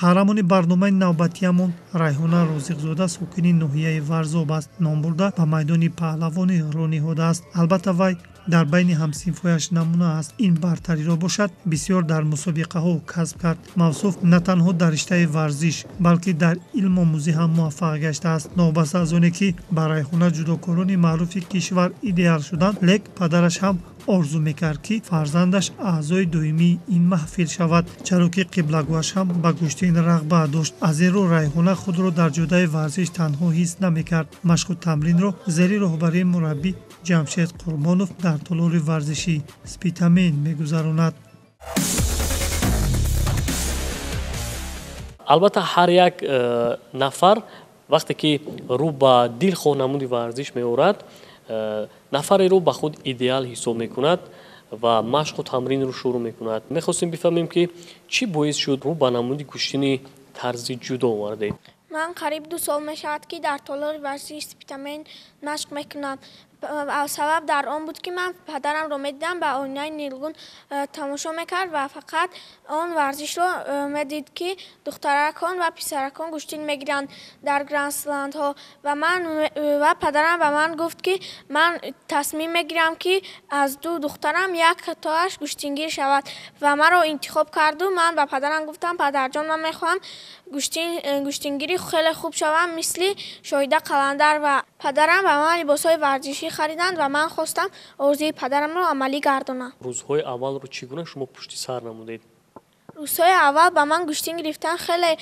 Қаҳрамони барномаи навбатиямон Райҳона Розиқзода сокини ноҳияи Варзоб аст. Номбурда ба майдони паҳлавонӣ роҳ ниҳодааст. Албатта, вай дар байни ҳамсинфҳояш намуна аст. Ин бартариро бошад бисёр дар мусобиқаҳо касб кард. Мавсуф на танҳо дар риштаи варзиш, балки дар илмомӯзӣ ҳам муваффақ гаштааст. Новобаста аз оне ки ба Райҳона ҷудокорони маъруфи кишвар идеал шуданд, лек падараш ҳам орзу мекард, ки фарзандаш аъзои доимии ин маҳфил шавад, чаро ки қиблагоҳаш ҳам ба гӯштин рағбат дошт. Аз ин рӯ Райҳона худро дар ҷодаи варзиш танҳо ҳис намекард. Машқу тамринро зери роҳбарии мураббӣ Ҷамшед Қурбонов дар толори варзишӣ Спитамен мегузаронад. Албатта, ҳар як нафар вақте ки рӯ ба дилхоҳ намуди варзиш меорад, нафареро ба худ идеал ҳисоб мекунад ва машқу тамринро шурӯъ мекунад. Мехостем бифаҳмем, ки чӣ боис шуд рӯ ба намуди гӯштини тарзи ҷудо овардед? Ман қариб 2 сол мешавад, ки дар толори варзиши Спитамен машқ мекунам. Сабаб дар он буд, ки ман падарамро медидам, ба оинаи нилгун тамошо мекард ва фақат он варзишро медид, ки духтаракон ва писаракон гӯштин мегиранд дар грандсландҳо. Ва ман ва падарам ба ман гуфт, ки ман тасмим мегирам, ки аз 2 духтарам як тоаш гӯштингир шавад ва маро интихоб карду. Ман ба падарам гуфтам: падарҷон, ман мехоҳам гӯштингири хеле хуб шавам, мисли Шоҳида Қаландар. Ва падарам ба ман либосҳои варзишӣ хариданд ва ман хостам орзуи падарамро амалӣ гардонам. Рӯзҳои аввалро чӣ гуна шумо пушти сар намудед? Рӯзҳои аввал ба ман гӯштин гирифтан хеле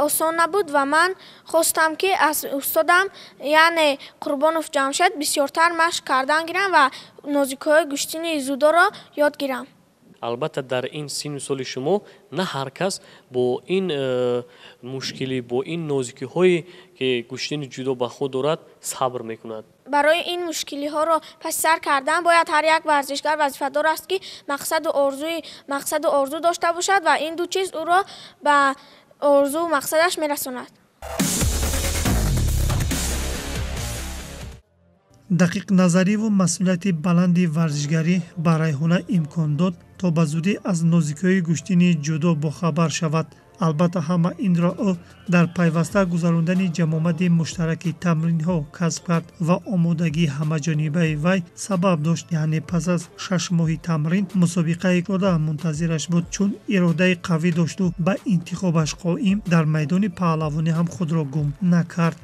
осон набуд ва ман хостам, ки аз устодам, яъне Қурбонов Ҷамшед, бисёртар машқ кардан гирам ва нозикиҳои гӯштини зудоро ёд гирам. Албатта, дар ин синну соли шумо на ҳар кас бо ин мушкилӣ, бо ин нозикиҳое ки гӯштини ҷудо ба худ дорад, сабр мекунад. Барои ин мушкилиҳоро паси сар кардан бояд ҳар як варзишгар вазифадор аст, ки мақсаду орзу дошта бошад ва ин ду чиз ӯро ба орзу мақсадаш мерасонад. Дақиқназариву масъулияти баланди варзишгарӣ ба Райҳона имкон дод, то ба зудӣ аз нозикиҳои гӯштини ҷудо бохабар шавад. Албатта, ҳама инро ӯ дар пайваста гузарондани ҷамъомади муштараки тамринҳо касб кард ва омодагии ҳамаҷонибаи вай сабаб дошт. Яъне пас аз 6 моҳи тамрин мусобиқаи кода мунтазираш буд, чун иродаи қавӣ дошту ба интихобаш қоим, дар майдони паҳлавонӣ ҳам худро гум накард.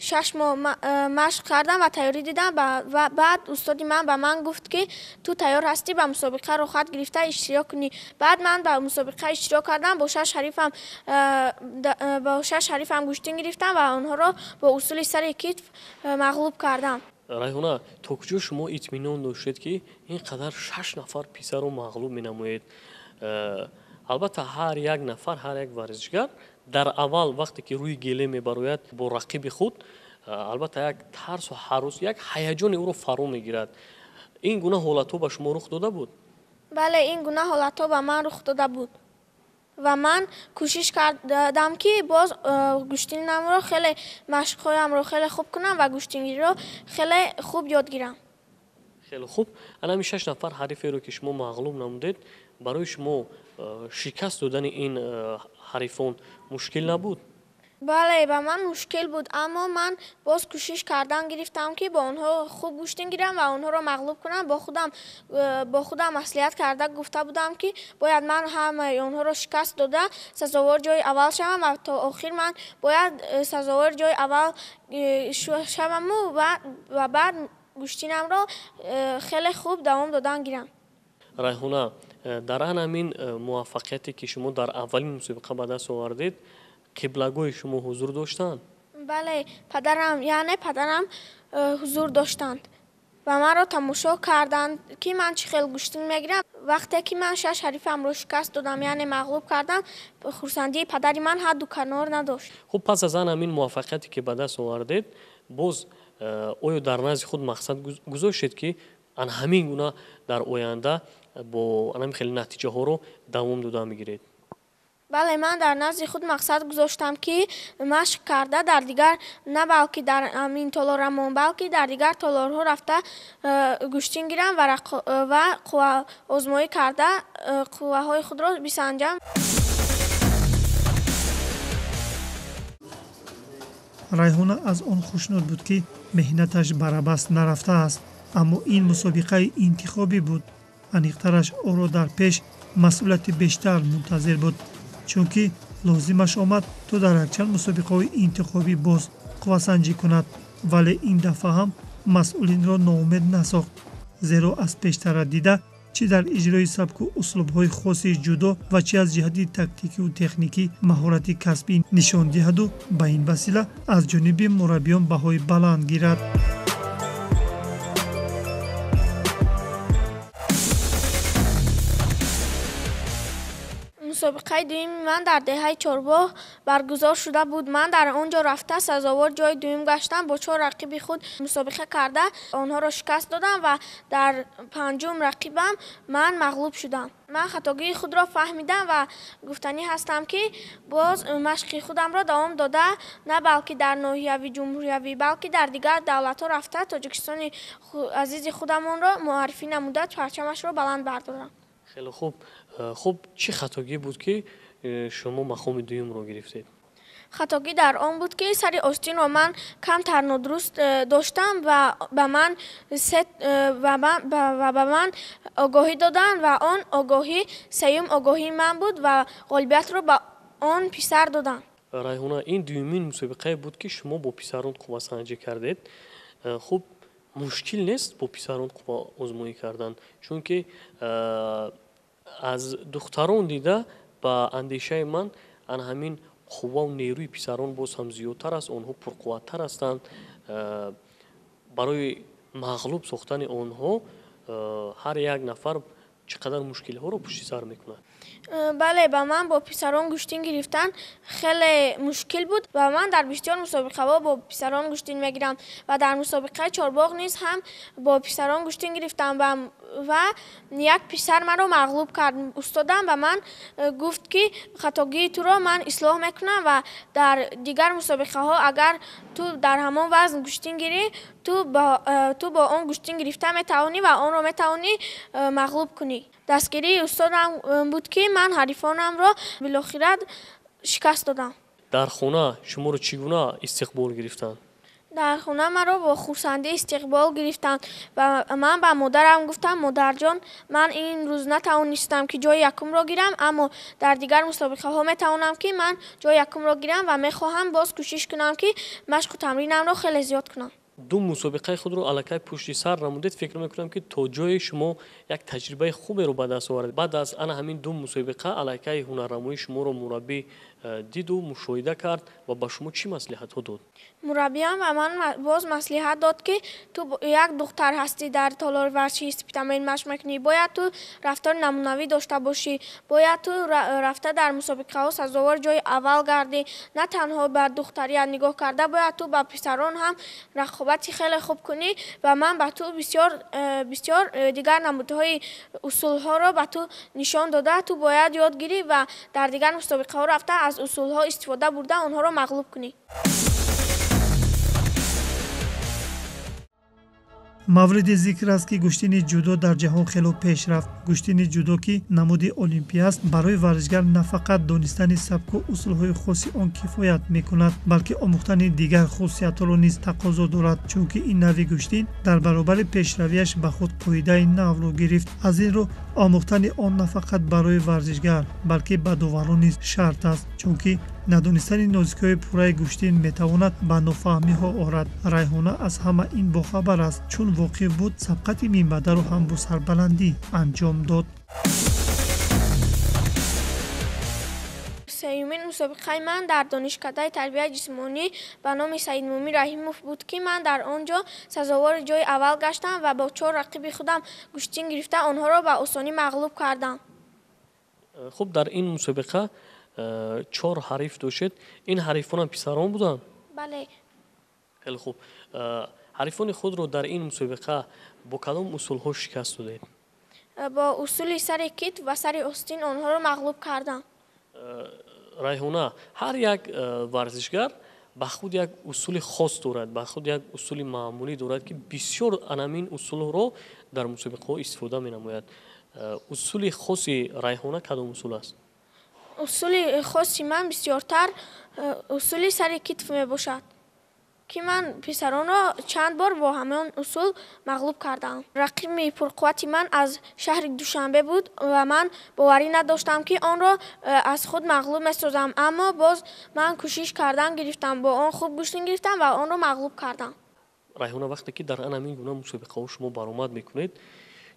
6 моҳ машқ кардам ва тайёрӣ дидам ва баъд устоди ман ба ман гуфт, ки ту тайёр ҳастӣ ба мусобиқа роҳхат гирифта иштирок кунӣ. Баъд ман ба мусобиқа иштирок кардам, бо 6 ҳарифам гӯштин гирифтам ва онҳоро бо усули сари китф мағлуб кардам. Райҳона, то куҷо шумо итминон доштед, ки ин қадар 6 нафар писарро мағлуб менамоед? Албатта, ҳар як нафар, ҳар як варзишгар дар аввал вақте ки рӯи геле мебарояд бо рақиби худ, албатта як тарсу ҳарос, як ҳаяҷони ӯро фаро мегирад. Ин гуна ҳолатҳо ба шумо рух дода буд? Бале, ин гуна ҳолатҳо ба ман рух дода буд ва ман кӯшиш кардам, ки боз гӯштинамро хеле, машқҳоямро хеле хуб кунам ва гӯштингириро хеле хуб ёд гирам. Хеле хуб. Ана ҳамин 6 нафар ҳариферо ки шумо мағлуб намудед, барои шумо шикаст додани ин ҳарифон мушкил набуд? Бале, ба ман мушкил буд, аммо ман боз кӯшиш кардан гирифтам, ки бо онҳо хуб гӯштин гирам ва онҳоро мағлуб кунам. Бо худам маслиҳат карда гуфта будам, ки бояд ман ҳамаи онҳоро шикаст дода сазовор ҷои аввал шавам ва то охир ман бояд сазовор ҷои аввал шаваму ва баъд гӯштинамро хеле хуб давом додан гирам. Райҳона, дар ан ҳамин муваффақияте ки шумо дар аввалин мусобиқа ба даст овардед, қиблагоҳи шумо ҳузур доштанд? Бале, падарам, яъне падарам ҳузур доштанд ва маро тамошо карданд, ки ман чӣ хел гӯштин мегирам. Вақте ки ман 6 ҳарифамро шикаст додам, яъне мағлуб кардам, хурсандии падари ман ҳадду канор надошт. Хуб, пас аз ан ҳамин муваффақияте ки ба даст овардед, боз оё дар назди худ мақсад гузоштед, ки ан ҳамин гуна дар оянда бо ан ҳамин хеле натиҷаҳоро давом дода мегиред? Бале, ман дар назди худ мақсад гузоштам, ки машқ карда дар дигар, на балки дар ҳамин толорамон, балки дар дигар толорҳо рафта гӯштин гирам ва қувваозмоӣ карда қувваҳои худро бисанҷам. Райҳона аз он хушнуд буд, ки меҳнаташ барабас нарафтааст, аммо ин мусобиқаи интихобӣ буд. Аниқтараш, ӯро дар пеш масъулияти бештар мунтазир буд, чунки лозимаш омад то дар якчанд мусобиқаҳои интихобӣ боз қуввасанҷӣ кунад, вале ин дафъа ҳам масъулинро ноумед насохт, зеро аз пештара дида чӣ дар иҷрои сабку услубҳои хоси ҷудо ва чӣ аз ҷиҳати тактикиву техникӣ маҳорати касбӣ нишон диҳаду ба ин васила аз ҷониби мураббиён баҳои баланд гирад. Мусобиқаи дуюми ман дар деҳаи Чорбоғ баргузор шуда буд. Ман дар он ҷо рафта сазовор ҷои дуюм гаштам, бо чор рақиби худ мусобиқа карда онҳоро шикаст додам ва дар панҷум рақибам ман мағлуб шудам. Ман хатогии худро фаҳмидам ва гуфтанӣ ҳастам, ки боз машқи худамро давом дода, на балки дар ноҳиявӣ, ҷумҳуриявӣ, балки дар дигар давлатҳо рафта Тоҷикистони азизи худамонро муаррифӣ намуда парчамашро баланд бардорам. Хеле хуб. Хуб, чӣ хатогӣ буд, ки шумо мақоми дуюмро гирифтед? Хатогӣ дар он буд, ки сари остинро ман камтар нодуруст доштам ва ба ман ва ба ман огоҳӣ доданд ва он огоҳӣ сеюм огоҳии ман буд ва ғолибиятро ба он писар доданд. Райҳона, ин дуюмин мусобиқае буд, ки шумо бо писарон қуввасанҷӣ кардед. Хуб, мушкил нест бо писарон қувваозмоӣ кардан, чунки аз духтарон дида, ба андешаи ман, ана ҳамин қуввау нерӯи писарон боз ҳам зиёдтар аст, онҳо пурқувваттар ҳастанд. Барои мағлуб сохтани онҳо ҳар як нафар чӣ қадар мушкилиҳоро пушти сар мекунад? Бале, ба ман бо писарон гӯштин гирифтан хеле мушкил буд ва ман дар бисёр мусобиқаҳо бо писарон гӯштин мегирам ва дар мусобиқаи Чорбоғ низ ҳам бо писарон гӯштин гирифтам ва як писар маро мағлуб кард. Устодам ба ман гуфт, ки хатогии туро ман ислоҳ мекунам ва дар дигар мусобиқаҳо агар ту дар ҳамон вазн гӯштин гирӣ, ту бо он гӯштин гирифта метавонӣ ва онро метавонӣ мағлуб кунӣ. Дастгирии устодам буд, ки ман ҳарифонамро билохира шикаст додам. Дар хона шуморо чӣ гуна истиқбол гирифтанд? Дар хона маро бо хурсандӣ истиқбол гирифтанд ва ман ба модарам гуфтам: модарҷон, ман ин рӯз натавонистам, ки ҷои якумро гирам, аммо дар дигар мусобиқаҳо метавонам, ки ман ҷои якумро гирам ва мехоҳам боз кӯшиш кунам, ки машқу тамринамро хеле зиёд кунам. Ду мусобиқаи худро аллакай пушти сар намудед. Фикр мекунам, ки то ҷое шумо як таҷрибаи хуберо ба даст овардед. Баъд аз ана ҳамин ду мусобиқа аллакай ҳунарнамоии шуморо мураббӣ диду мушоҳида кард ва ба шумо чӣ маслиҳатҳо дод? Мураббиам ба ман боз маслиҳат дод, ки ту як духтар ҳастӣ, дар толори варзиши Спитамен машқ мекунӣ, бояд ту рафтори намунавӣ дошта бошӣ, бояд ту рафта дар мусобиқаҳо сазовор ҷои аввал гардӣ. На танҳо ба духтарият нигоҳ карда, бояд ту ба писарон ҳам рақобати хеле хуб кунӣ ва ман ба ту бисёр бисёр дигар намудҳои усулҳоро ба ту нишон дода, ту бояд ёд гирӣ ва дар дигар мусобиқаҳо рафта аз усулҳо истифода бурда онҳоро мағлуб кунӣ. Мавриди зикр аст, ки гӯштини ҷудо дар ҷаҳон хело пеш рафт. Гӯштини ҷудо, ки намуди олимпӣ аст, барои варзишгар на фақат донистани сабку усулҳои хоси он кифоят мекунад, балки омӯхтани дигар хусусиятҳоро низ тақозо дорад, чунки ин навъи гӯштин дар баробари пешравиаш ба худ қоидаи навро гирифт. Аз ин рӯ омӯхтани он на фақат барои варзишгар, балки ба доварон низ шарт аст, чунки надонистани нозикиҳои пурраи гӯштин метавонад ба нофаҳмиҳо орад. Райҳона аз ҳама ин бохабар аст, чун воқиф буд, сабқати минбаъдаро ҳам бо сарбаландӣ анҷом дод. Сеюмин мусобиқаи ман дар донишкадаи тарбияи ҷисмонӣ ба номи Саидмӯмин Раҳимов буд, ки ман дар он ҷо сазовори ҷои аввал гаштам ва бо чор рақиби худам гӯштин гирифта онҳоро ба осонӣ мағлуб кардам. Хуб, дар ин мусобиқа чор ҳариф доштед. Ин ҳарифонам писарон буданд? Бале. Хеле хуб. Ҳарифони худро дар ин мусобиқа бо кадом усулҳо шикаст додед? Бо усули сари китф ва сари остин онҳоро мағлуб кардам. Райҳона, ҳар як варзишгар ба худ як усули хос дорад, ба худ як усули маъмулӣ дорад, ки бисёр анамин усулро дар мусобиқаҳо истифода менамояд. Усули хоси Райҳона кадом усул аст? Усули хоси ман бисёртар усули сари китф мебошад, ки ман писаронро чанд бор бо ҳамон усул мағлуб кардаам. Рақиби пурқуввати ман аз шаҳри Душанбе буд ва ман боварӣ надоштам, ки онро аз худ мағлуб месозам, аммо боз ман кӯшиш кардан гирифтам, бо он хуб гӯштин гирифтам ва онро мағлуб кардам. Райҳона, вақте ки дар анамин гуна мусобиқаҳо шумо баромад мекунед,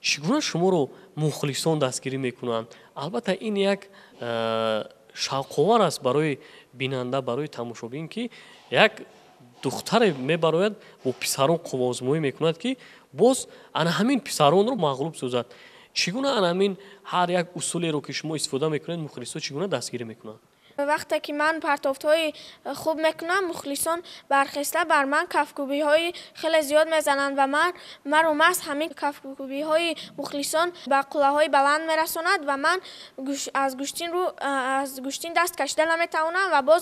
чӣ гуна шуморо мухлисон дастгирӣ мекунанд? Албатта, ин як шавқовар аст барои бинанда, барои тамошобин, ки як духтаре мебарояд, бо писарон қувваозмоӣ мекунад, ки боз ана ҳамин писаронро мағлуб созад. Чӣ гуна ана ҳамин ҳар як усулеро, ки шумо истифода мекунед, мухлисо чӣ гуна дастгирӣ мекунанд? Вақте ки ман партофтҳои хуб мекунам, мухлисон бархеста бар ман кафкӯбиҳои хеле зиёд мезананд ва маро маҳз ҳамин кафкӯбиҳои мухлисон ба қуллаҳои баланд мерасонад ва ман аз гӯштин даст кашида наметавонам ва боз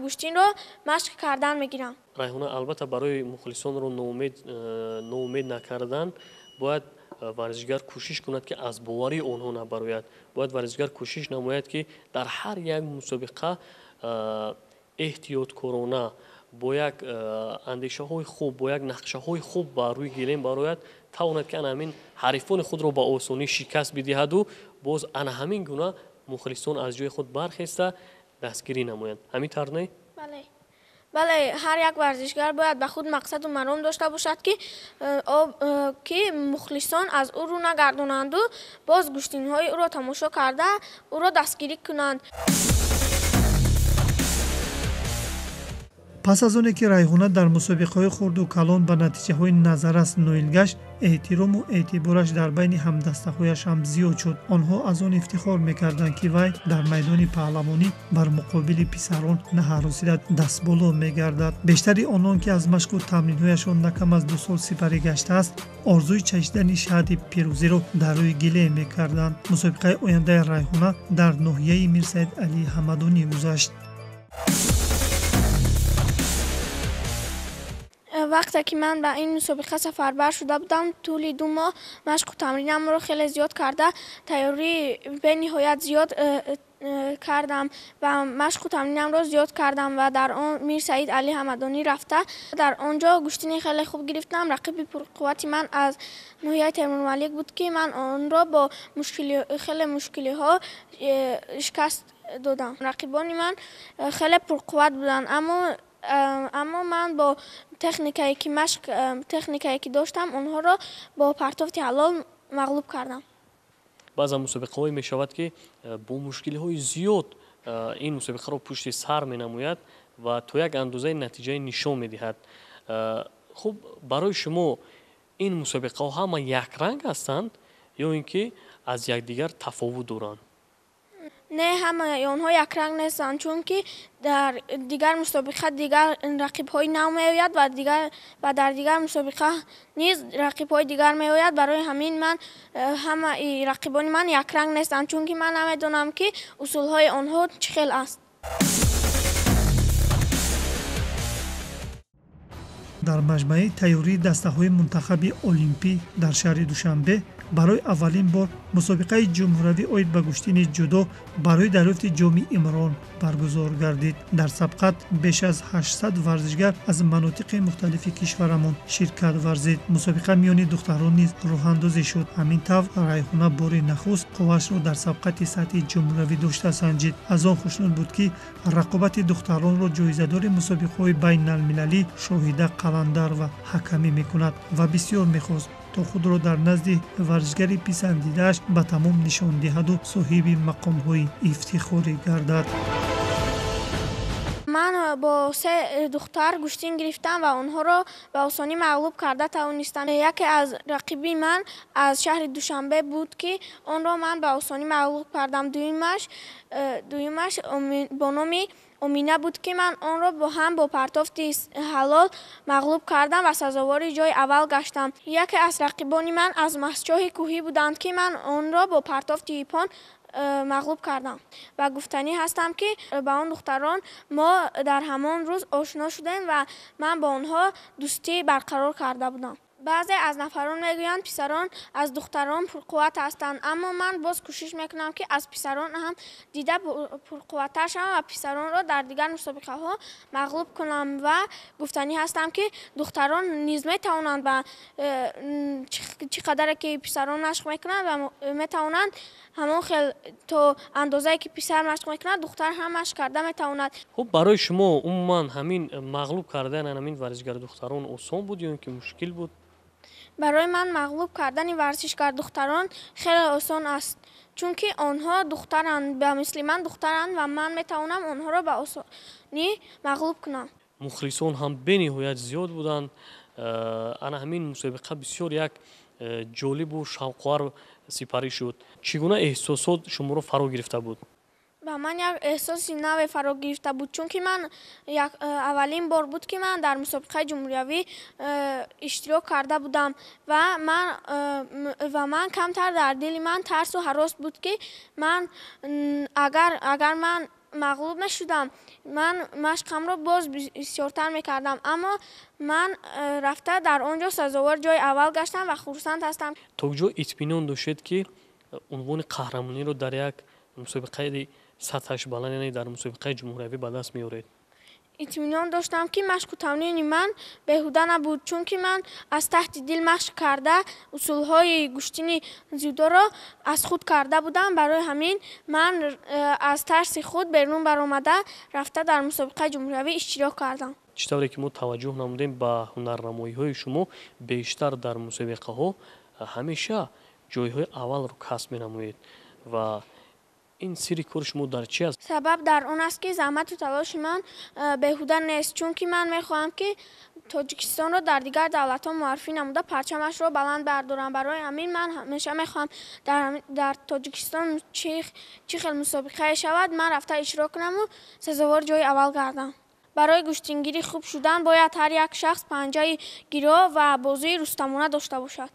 гӯштинро машқ кардан мегирам. Райҳона, албатта, барои мухлисонро ноумед накардан бояд варзишгар кӯшиш кунад, ки аз боварии онҳо набарояд. Бояд варзишгар кӯшиш намояд, ки дар ҳар як мусобиқа эҳтиёткорона, бо як андешаҳои хуб, бо як нақшаҳои хуб ба рӯи гилем барояд, тавонад, ки ана ҳамин ҳарифони худро ба осонӣ шикаст бидиҳаду боз ана ҳамин гуна мухлисон аз ҷои худ бархеста дастгирӣ намоянд. Ҳамин тавр не? Бале. Бале, ҳар як варзишгар бояд ба худ мақсаду маром дошта бошад, ки мухлисон аз ӯ рӯ нагардонанду боз гӯштинҳои ӯро тамошо карда ӯро дастгирӣ кунанд. Пас аз оне ки Райҳона дар мусобиқаҳои хурду калон ба натиҷаҳои назаррас ноил гашт, эҳтирому эътибораш дар байни ҳамдастаҳояш ҳам зиёд шуд. Онҳо аз он ифтихор мекарданд, ки вай дар майдони паҳлавонӣ бар муқобили писарон наҳаросида дастболо мегардад. Бештари онон, ки аз машқу тамринҳояшон на кам аз 2 сол сипарӣ гаштааст, орзуи чашидани шаҳди пирӯзиро дар рӯи гилем мекарданд. Мусобиқаи ояндаи Райҳона дар ноҳияи Мирсаид Алии Ҳамадонӣ гузашт. Вақте ки ман ба ин мусобиқа сафарбар шуда будам, тӯли 2 моҳ машқу тамринамро хеле зиёд карда, тайёрии бениҳоят зиёд кардам ва машқу тамринамро зиёд кардам ва дар он Мирсаид Али Ҳамадонӣ рафта, дар он ҷо гӯштини хеле хуб гирифтам. Рақиби пурқуввати ман аз ноҳияи Темурмалик буд, ки ман онро бо хеле мушкилиҳо шикаст додам. Рақибони ман хеле пурқувват буданд, аммо ман бо техникае ки доштам, онҳоро бо партофти ҳалол мағлуб кардам. Баъзан мусобиқаҳое мешавад, ки бо мушкилиҳои зиёд ин мусобиқаро пушти сар менамояд ва то як андозаи натиҷаи нишон медиҳад. Хуб, барои шумо ин мусобиқаҳо ҳама якранг ҳастанд ё ин ки аз якдигар тафовут доранд? Не, ҳамаи онҳо якранг нестанд, чунки дар дигар мусобиқа дигар рақибҳои нав меояд ва дар дигар мусобиқа низ рақибҳои дигар меояд. Барои ҳамин ман ҳамаи рақибони ман якранг нестанд, чунки ман намедонам, ки усулҳои онҳо чӣ хел аст. Дар маҷмӯаи тайёрии дастаҳои мунтахаби олимпӣ дар шаҳри Душанбе барои аввалин бор мусобиқаи ҷумҳуравӣ оид ба гӯштини ҷудо барои дарёфти ҷоми Имрон баргузор гардид. Дар сабқат беш аз 800 варзишгар аз манотиқи мухталифи кишварамон ширкат варзид. Мусобиқа миёни духтарон низ роҳандозӣ шуд. Ҳамин тавр Райҳона бори нахуст қуввашро дар сабқати сатҳи ҷумҳуравӣ дошта санҷид. Аз он хушнуд буд, ки рақобати духтаронро ҷоизадори мусобиқаҳои байналмилалӣ Шоҳида Қаландарова ҳакамӣ мекунад ва бисёр мехост то худро дар назди варзишгари писандидааш ба тамом нишон диҳаду соҳиби мақомҳои ифтихорӣ гардад. Ман бо 3 духтар гӯштин гирифтам ва онҳоро ба осонӣ мағлуб карда тавонистам. Яке аз рақиби ман аз шаҳри Душанбе буд, ки онро ман ба осонӣ мағлуб кардам. Дуюмаш бо номи Омина буд, ки ман онро ҳам бо партофти ҳалол мағлуб кардам ва сазовори ҷои аввал гаштам. Яке аз рақибони ман аз Мастчоҳи кӯҳӣ буданд, ки ман онро бо партофти ипон мағлуб кардам. Ва гуфтанӣ ҳастам, ки ба он духтарон мо дар ҳамон рӯз ошно шудем ва ман бо онҳо дӯстӣ барқарор карда будам. Баъзе аз нафарон мегӯянд, писарон аз духтарон пурқувват ҳастанд, аммо ман боз кӯшиш мекунам, ки аз писарон ҳам дида пурқувваттар шавам ва писаронро дар дигар мусобиқаҳо мағлуб кунам. Ва гуфтанӣ ҳастам, ки духтарон низ метавонанд ба чӣ қадаре ки писарон машқ мекунанд ва метавонанд ҳамон хел то андозае ки писар машқ мекунад, духтар ҳам машқ карда метавонад. Хуб, барои шумо умуман ҳамин мағлуб кардани ҳамин варзишгари духтарон осон буд ё ин ки мушкил буд? Барои ман мағлуб кардани варзишгар духтарон хеле осон аст, чунки онҳо духтаранд, ба мисли ман духтаранд ва ман метавонам онҳоро ба осонӣ мағлуб кунам. Мухлисон ҳам бениҳоят зиёд буданд. Ана ҳамин мусобиқа бисёр як ҷолибу шавқовар сипарӣ шуд. Чӣ гуна эҳсосот шуморо фаро гирифта буд? Ба ман як эҳсоси наве фаро гирифта буд, чунки ман аввалин бор буд, ки ман дар мусобиқаи ҷумҳуриявӣ иштирок карда будам ва ман камтар дар дили ман тарсу ҳарос буд, ки ман агар ман мағлуб мешудам, ман машқамро боз бисёртар мекардам, аммо ман рафта дар он ҷо сазовор ҷои аввал гаштам ва хурсанд ҳастам. То куҷо итминон доштед, ки унвони қаҳрамониро дар як мусобиқаи сатҳаш баланд, яъне дар мусобиқаи ҷумҳуриявӣ ба даст меоред? Итминон доштам, ки машқу тамрини ман беҳуда набуд, чунки ман аз таҳти дил машқ карда усулҳои гӯштини дзюдоро аз худ карда будам. Барои ҳамин ман аз тарси худ берун баромада рафта дар мусобиқаи ҷумҳуриявӣ иштирок кардам. Чӣ тавре ки мо таваҷҷӯҳ намудем ба ҳунарнамоиҳои шумо, бештар дар мусобиқаҳо ҳамеша ҷойҳои аввалро касб менамоед ва ин сирри кори шумо дар чи аст? Сабаб дар он аст, ки заҳмату талоши ман беҳуда нест, чунки ман мехоҳам, ки Тоҷикистонро дар дигар давлатҳо муаррифӣ намуда парчамашро баланд бардорам. Барои ҳамин ман ҳамеша мехоҳам дар Тоҷикистон чӣ хел мусобиқае шавад, ман рафта иштирок кунаму сазовори ҷои аввал гардам. Барои гӯштингирӣ хуб шудан бояд ҳар як шахс панҷаи гиро ва бозии рустамона дошта бошад.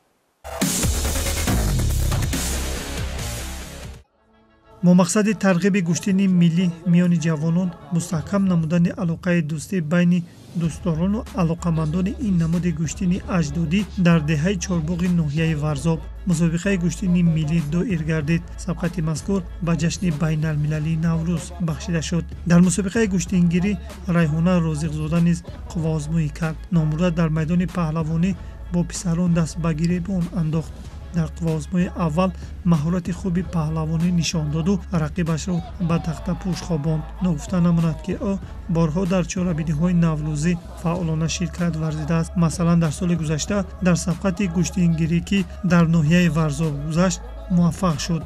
Бо мақсади тарғиби гӯштини миллӣ миёни ҷавонон, мустаҳкам намудани алоқаи дӯстӣ байни дӯстдорону алоқамандони ин намуди гӯштини аҷдодӣ дар деҳаи Чорбоғи ноҳияи Варзоб мусобиқаи гӯштини миллӣ доир гардид. Сабқати мазкур ба ҷашни байналмилалии Наврӯз бахшида шуд. Дар мусобиқаи гӯштингирӣ Райҳона Розиқзода низ қувваозмоӣ кард. Номбурда дар майдони паҳлавонӣ бо писарон даст ба гиребон андохт. Дар қувваозмои аввал маҳорати хуби паҳлавонӣ нишон доду рақибашро ба тахтапӯш хобонд. Ногуфта намонад, ки ӯ борҳо дар чорабиниҳои наврӯзӣ фаъолона ширкат варзидааст. Масалан, дар соли гузашта дар сабқати гӯштингирӣ, ки дар ноҳияи Варзоб гузашт, муваффақ шуд.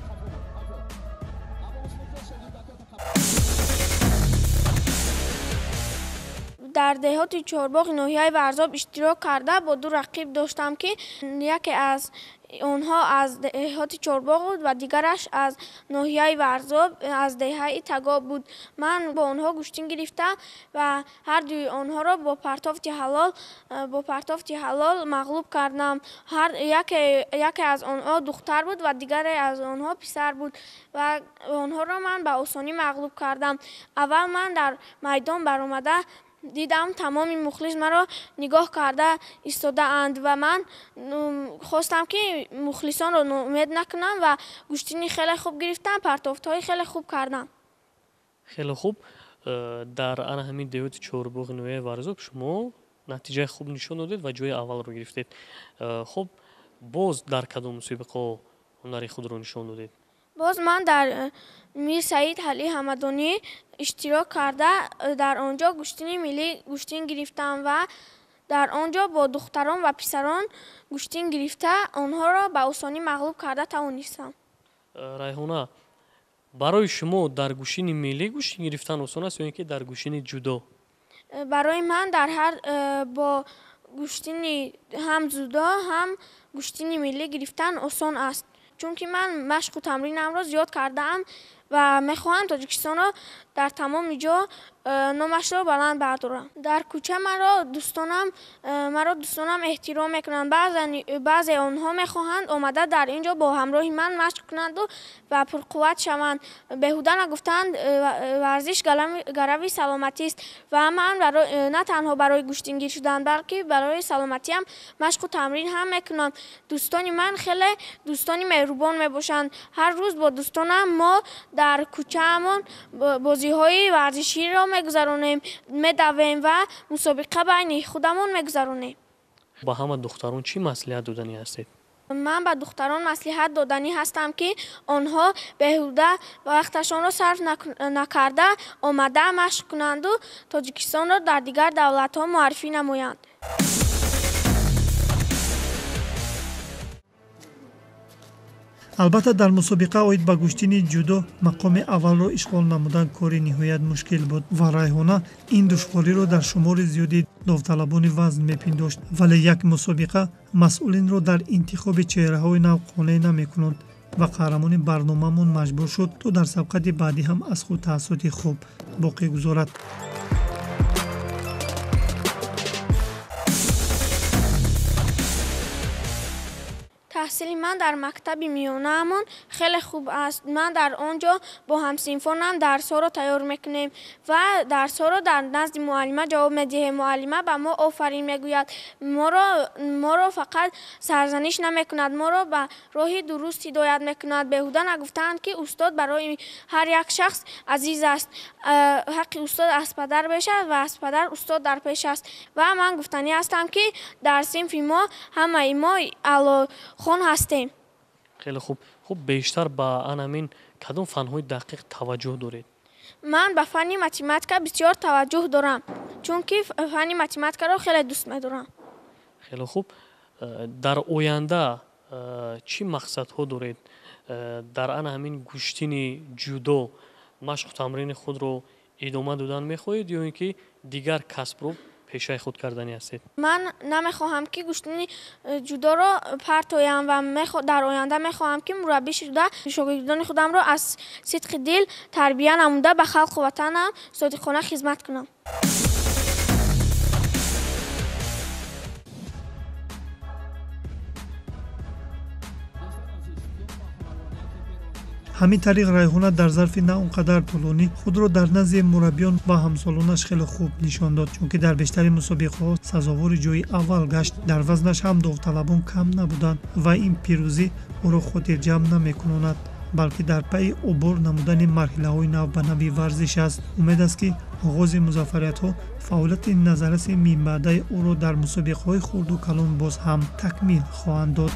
Дар деҳоти Чорбоғи ноҳияи Варзоб иштирок карда бо ду рақиб доштам, ки яке аз онҳо аз деҳоти Чорбоғ буд ва дигараш аз ноҳияи Варзоб, аз деҳаи Тагоб буд. Ман бо онҳо гӯштин гирифта ва ҳар дуи онҳоро бо партофти ҳалол мағлуб кардам. Ҳар яке аз онҳо духтар буд ва дигаре аз онҳо писар буд ва онҳоро ман ба осонӣ мағлуб кардам. Аввал ман дар майдон баромада дидам, тамоми мухлис маро нигоҳ карда истодаанд ва ман хостам, ки мухлисонро ноумед накунам ва гӯштини хеле хуб гирифтам, партофтҳои хеле хуб кардам. Хеле хуб. Дар ана ҳамин деҳоти Чорбоғи ноҳияи Варзоб шумо натиҷаи хуб нишон додед ва ҷои аввалро гирифтед. Хуб, боз дар кадом мусобиқаҳо ҳунари худро нишон додед? Боз ман дар Мир Саид Ҳали Ҳамадонӣ иштирок карда, дар он ҷо гӯштини миллӣ гӯштин гирифтам ва дар он ҷо бо духтарон ва писарон гӯштин гирифта онҳоро ба осонӣ мағлуб карда тавонистам. Райҳона, барои шумо дар гӯштини миллӣ гӯштин гирифтан осон аст ё ин ки дар гӯштини ҷудо? Барои ман дар ҳар бо гӯштини ҳам ҷудо, ҳам гӯштини миллӣ гирифтан осон аст, чунки ман машқу тамринамро зиёд кардаам ва мехоҳам Тоҷикистонро дар тамоми ҷо номашро баланд бардорам. Дар кӯча маро дӯстонам эҳтиром мекунанд. Баъзе онҳо мехоҳанд омада дар ин ҷо бо ҳамроҳи ман машқ кунанду ва пурқувват шаванд. Беҳуда нагуфтанд, варзиш гарави саломатист ва ман на танҳо барои гӯштингир шудан, балки барои саломатиам машқу тамрин ҳам мекунам. Дӯстони ман хеле дӯстони меҳрубон мебошанд. Ҳар рӯз бо дӯстонам мо дар кӯчаамон бозиҳои варзиширо мегузаронем, медавем ва мусобиқа байни худамон мегузаронем. Ба ҳама духтарон чӣ маслиҳат доданӣ ҳастед? Ман ба духтарон маслиҳат доданӣ ҳастам, ки онҳо беҳуда вақташонро сарф накарда омада машқ кунанду Тоҷикистонро дар дигар давлатҳо муаррифӣ намоянд. Албатта, дар мусобиқа оид ба гӯштини ҷудо мақоми аввалро ишғол намудан кори ниҳоят мушкил буд ва Райҳона ин душвориро дар шумори зиёди довталабони вазн мепиндошт. Вале як мусобиқа масъулинро дар интихоби чеҳраҳои нав қонеъ намекунад ва қаҳрамони барномаамон маҷбур шуд, то дар сабқати баъдӣ ҳам аз худ таассуроти хуб боқӣ гузорад. Таҳсили ман дар мактаби миёнаамон хеле хуб аст. Ман дар он ҷо бо ҳамсинфонам дарсҳоро тайёр мекунем ва дарсҳоро дар назди муаллима ҷавоб медиҳем. Муаллима ба мо офарин мегӯяд, моро фақат сарзаниш намекунад, моро ба роҳи дуруст ҳидоят мекунад. Беҳуда нагуфтаанд, ки устод барои ҳар як шахс азиз аст. Ҳаққи устод аз падар бешад ва аз падар устод дар пеш аст. Ва ман гуфтанӣ ҳастам, ки дар синфи мо ҳамаи мо аълохон ҳастем. Хеле хуб. Хуб, бештар ба ан ҳамин кадом фанҳои дақиқ таваҷҷӯҳ доред? Ман ба фанни математика бисёр таваҷҷӯҳ дорам, чунки фанни математикаро хеле дӯст медорам. Хеле хуб. Дар оянда чӣ мақсадҳо доред? Дар ан ҳамин гӯштини ҷудо машқу тамрини худро идома додан мехоҳед ё ин ки дигар касбро пешаи худ карданӣ ҳастед? Ман намехоҳам, ки гӯштини ҷудоро партоям ва дар оянда мехоҳам, ки мураббӣ шуда шогирдони худамро аз сидқи дил тарбия намуда ба халқу ватанам содиқона хизмат кунам. Ҳамин тариқ Райҳона дар зарфи на он қадар тӯлонӣ худро дар назди мураббиён ва ҳамсолонаш хеле хуб нишон дод, чунки дар бештари мусобиқаҳо сазовори ҷои аввал гашт. Дар вазнаш ҳам довталабон кам набуданд ва ин пирӯзӣ ӯро хотирҷамъ намекунонад, балки дар пайи убур намудани марҳилаҳои навбанави варзиш аст. Умед аст, ки оғози музаффариятҳо фаъолияти назарраси минбаъдаи ӯро дар мусобиқаҳои хурду калон боз ҳам такмил хоҳанд дод.